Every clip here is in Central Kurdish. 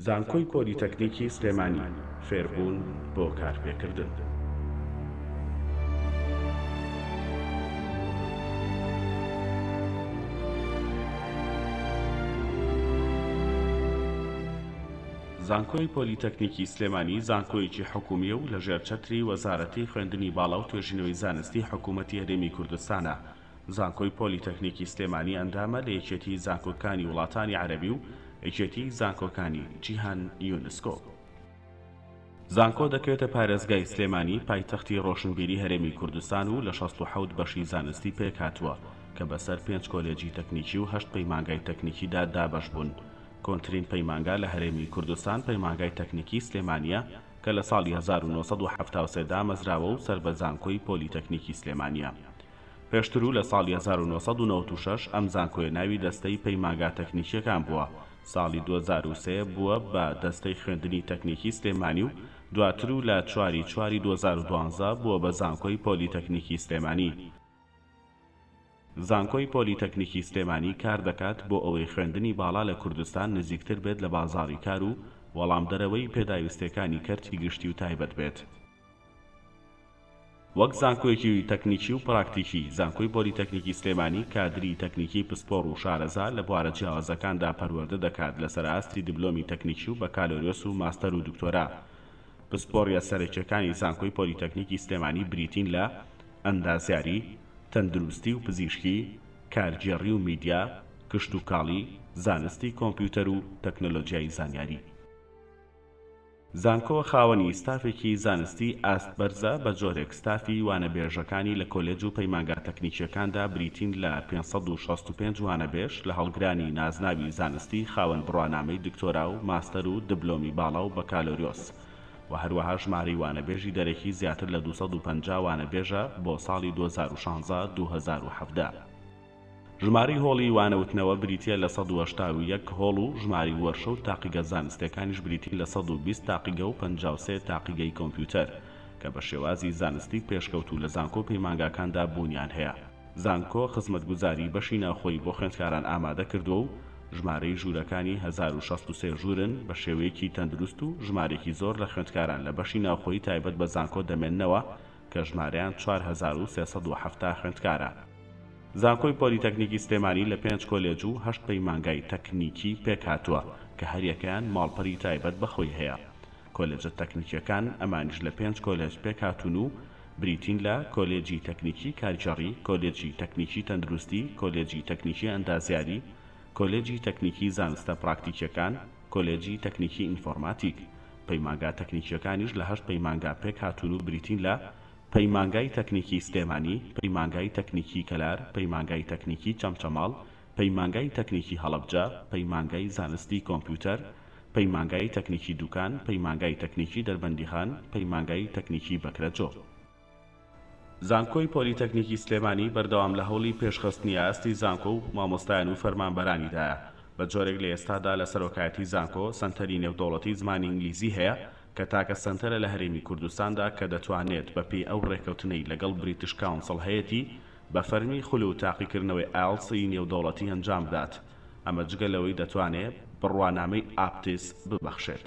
زانکۆی پۆلیتەکنیکی سلێمانی، فێربوون بۆ کارپێکردن. زانکۆی پۆلیتەکنیکی سلێمانی زانکۆیەکی حکومییە و لەژێر چەتری وەزارەتی خوێندنی باڵا و توێژینەوەی زانستی حکوومەتی هەرێمی کوردستانە. زانکۆی پۆلیتەکنیکی سلێمانی ئەندامە لە یەکێتی زانکۆکانی وڵاتانی عەرەبی و یەکێتی زانکۆکانی جیهان یونسکۆ. زانکۆ دەکەوێتە پارێزگای سلێمانی پایتەختی ڕۆشنبیری هەرێمی کوردستان و لە 67 بەشی زانستی پێکهاتووە کە بەسەر پێنج کۆلێجی تەکنیکی و هەشت پەیمانگای تەکنیکیدا دابەش بوون. کۆنترین پەیمانگا لە هەرێمی کوردستان پەیمانگای تەکنیکی سلێمانییە کە لە ساڵی 1973 دامەزراوە و سەر بە زانکۆی پۆلیتەکنیکی سلێمانییە. پێشتر و لە ساڵی 1996 ئەم زانکۆیە ناوی دەستەی پەیمانگا تەکنیکییەکان بووە، ساڵی 2003 بووە بە دەستەی خوێندنی تەکنیکی سلێمانی و دواتر و لە چواری چواری 2012 بووە بە زانکۆی پۆلیتەکنیکی سلێمانی. زانکۆی پۆلیتەکنیکی سلێمانی کار دەکات بۆ ئەوەی خوێندنی باڵا لە کوردستان نزیکتر بێت لە بازاڕی کار و وەڵامدەرەوەی پێداویستییەکانی کەرتی گشتی و تایبەت بێت. وەک زانکۆیەکی تەکنیکی و پراکتیکی، زانکۆی پۆلیتەکنیکی سلێمانی کادری تەکنیکی پسپۆڕ و شارەزا لە بوارە جیاوازەکاندا پەروەردە دەکات لەسەر ئاستی دبلۆمی تەکنیکی و بەکالۆریۆس و ماستەر و دکتۆرا. پسپۆڕییە سەرەکییەکانی زانکۆی پۆلیتەکنیکی سلێمانی بریتین لە، ئەندازیاری، تەندروستی و پزیشکی، کارگێڕی و میدیا، کشتوکاڵی، زانستی کۆمپیوتەر و تەکنەلۆجیای زانیاری. زانکۆ خاوەنی ستافێکی زانستی ئاست بەرزە بە جۆرێک ستافی وانەبێژەکانی لە کۆلێج و پەیمانگا تەکنیکیەکاندا بریتین لە 565 وانەبێژ لە هەڵگرانی نازناوی زانستی خاوەن بڕوانامەی دکتۆرا و ماستەر و دبلۆمی باڵا و بەکالۆریۆس و هەروەها ژمارەی وانەبێژی دەرەکی زیاتر لە 250 وانەبێژە بۆ ساڵی 2016 2017. ژمارەی هۆڵی وانەوتنەوە بریتییە لە 181 هۆڵ و ژمارەی وەرشە و تاقیگە زانستییەکانیش بریتین لە 120 تاقیگە و 53 تاقیگەی کۆمپیوتەر کە بە شێوازی زانستی پێشکەوتوو لە زانکۆ و پەیمانگاکاندا بوونیان هەیە. زانکۆ خزمەتگوزاری بەشی ناوخۆیی بۆ خوێندکاران ئامادە کردووە و ژمارەی ژوورەکانی 1063 ژوورن بە شێوەیەکی تەندروست و ژمارەیەکی زۆر لە خوێندکاران لە بەشی ناوخۆیی تایبەت بە زانکۆ دەمێننەوە کە ژمارەیان 4370 خوێندکارە. زانکۆی پۆلیتەکنیکی سلێمانی لە پێنج کۆلێج و هەشت پەیمانگای تەکنیکی پێکهاتووە کە هەریەکەیان ماڵپەری تایبەت بە خۆی هەیە. کۆلێجە تەکنیکیەکان ئەمانیش لە پێنج کۆلێج پێکهاتوون و بریتین لە، کۆلێجی تەکنیکی کارگێڕی، کۆلێجی تەکنیکی تەندروستی، کۆلێجی تەکنیکی ئەندازیاری، کۆلێجی تەکنیکی زانستە پراکتیکیەکان، کۆلێجی تەکنیکی ئینفۆرماتیک. پەیمانگا تەکنیکیەکانیش لە هەشت پەیمانگا پێکهاتوون و بریتین لە، پەیمانگای تەکنیکی سلێمانی، پەیمانگای تەکنیکی کەلار، پەیمانگای تەکنیکی چەمچەماڵ، پەیمانگای تەکنیکی هەڵەبجە، پەیمانگای زانستی کۆمپیوتەر، پەیمانگای تەکنیکی دوکان، پەیمانگای تەکنیکی دەربەندیخان، پەیمانگای تەکنیکی بەکرەجۆ. زانکۆی پۆلیتەکنیکی سلێمانی بەردەوام لە هەوڵی پێشخستنی ئاستی زانکۆ و مامۆستایان و فەرمانبەرانیدایە، بە جۆرێک لە ئێستادا لە سەرۆکایەتی زانکۆ سەنتەری نێودەوڵەتی زمانی ئینگلیزی هەیە کە تاکە سەنتەرە لە هەرێمی کوردستاندا کە دەتوانێت بە پێی ئەو ڕێکەوتنەی لەگەڵ بریتش کاونسڵ هەیەتی بە فەرمی خول و تاقیکردنەوەی ئایڵتس ی نێودەوڵەتی ئەنجام بدات ئەمە جگە لەوەی دەتوانێ بڕوانامەی ئاپتیس ببەخشێت.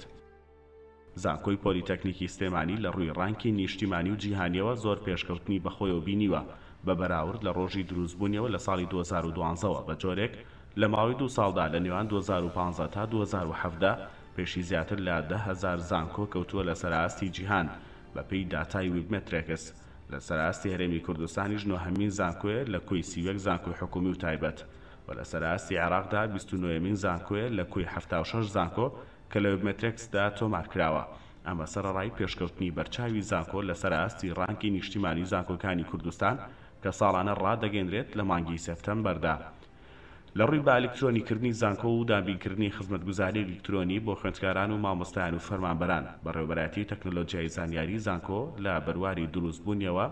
زانکۆی پۆلیتەکنیکی سلێمانی لە ڕووی ڕانکی نیشتیمانی و جیهانیەوە زۆر پێشکەوتنی بەخۆیەوە بینیوە بە بەراورد لە ڕۆژی دروستبوونیەوە لە ساڵی 2012 ەوە بە جۆرێک لە ماوەی دوو ساڵدا لە نێوان 2015 تا 2017 پێشی زیاتر لە 10,000 زانکۆ کەوتووە لەسەر ئاستی جیهان بەپێی داتای ویبمەترێکس. لەسەر ئاستی هەرێمی کوردستانیش نۆهەمین زانکۆیە لە کۆی 31 زانکۆی حکومی و تایبەت و لەسەر ئاستی عێراقدا 29مین زانکۆیە لە کۆی 76 زانکۆ کە لە وێبمەترێکسدا تۆمار کراوە. ئەمە سەرەڕای پێشکەوتنی بەرچاوی زانکۆ لەسەر ئاستی ڕانکی نیشتیمانی زانکۆکانی کوردستان کە ساڵانە ڕادەگەینرێت لە مانگی سێپتەمبەردا. لە ڕووی بە ئەلیکترۆنیکردنی زانکۆ و دابینکردنی خزمەتگوزاری ئەلیکترۆنی بۆ خوێندکاران و مامۆستایان و فەرمانبەران، بەڕێوەبەرایەتی تەکنەلۆجیای زانیاری زانکۆ لە بەرواری دروستبوونیەوە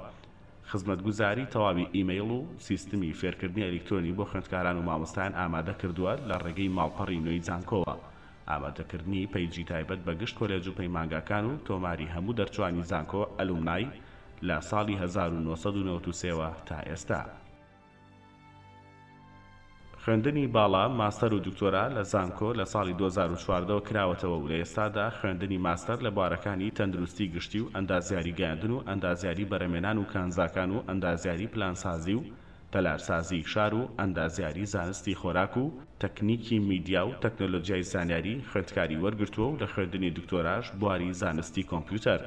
خزمەتگوزاری تەواوی ئیمەیڵ و سیستمی فێرکردنی ئەلیکترۆنی بۆ خوێندکاران و مامۆستایان ئامادەکردووە لە ڕێگەی ماڵپەڕی نوێی زانکۆوە. ئامادەکردنی پەیجی تایبەت بە گشت کۆلێج و پەیمانگاکان و تۆماری هەموو دەرچوانی زانکۆ، Alumni، لە ساڵی 1993 وە تا ئێستا. خوێندنی باڵا، ماستەر و دکتۆرا، لە زانکۆ لە ساڵی 2014 وە کراوەتەوە و لە ئێستادا خوێندنی ماستەر لە بوارەکانی تەندروستی گشتی و ئەندازیاری گەیاندن و ئەندازیاری بەرهەمێنان و کانزاکان و ئەندازیاری پلانسازی و تەلارسازی شار و ئەندازیاری زانستی خۆراک و تەکنیکی میدیا و تەکنەلۆجیای زانیاری خوێندکاری وەرگرتووە و لە خوێندنی دکتۆراش بواری زانستی کۆمپیوتەر.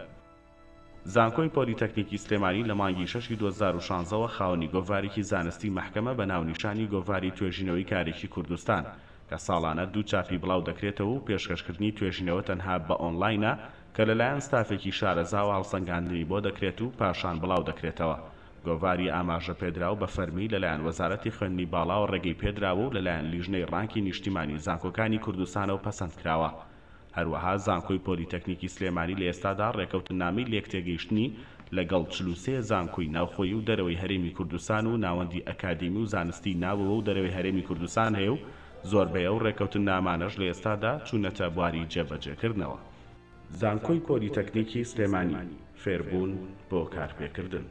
زانکۆی پۆلیتەکنیکی سلێمانی لە مانگی شەشی 2016 وە خاوەنی گۆڤارێکی زانستی مەحکەمە بە ناونیشانی گۆڤاری توێژینەوەی کارێکی کوردستان کە ساڵانە دوو چاپی بڵاو دەکرێتەوە و پێشکەشکردنی توێژینەوە تەنها بە ئۆنلاینە کە لەلایەن ستافێکی شارەزاوە هەڵسەنگاندنی بۆ دەکرێت و پاشان بڵاو دەکرێتەوە. گۆڤاری ئاماژەپێدراو بە فەرمی لەلایەن وەزارەتی خوێندنی باڵاوە ڕێگەی پێدراوە و لەلایەن لیژنەی ڕانکی نیشتیمانی زانکۆکانی کوردستانەوە پەسەندکراوە. هەروەها زانکۆی پۆلیتەکنیکی سلێمانی لە ئێستادا ڕێکەوتننامەی لێکتێگەیشتنی لەگەڵ 43 زانکۆی ناوخۆیی و دەرەوەی هەرێمی کوردستان و ناوەندی ئەکادیمی و زانستی ناوەوە و دەرەوەی هەرێمی کوردستان هەیە و زۆربەی ئەو ڕێکەوتننامانەش لە ئێستادا چوونەتە بواری جێبەجێکردنەوە. زانکۆی پۆلیتەکنیکی سلێمانی، فێربوون بۆ کارپێکردن.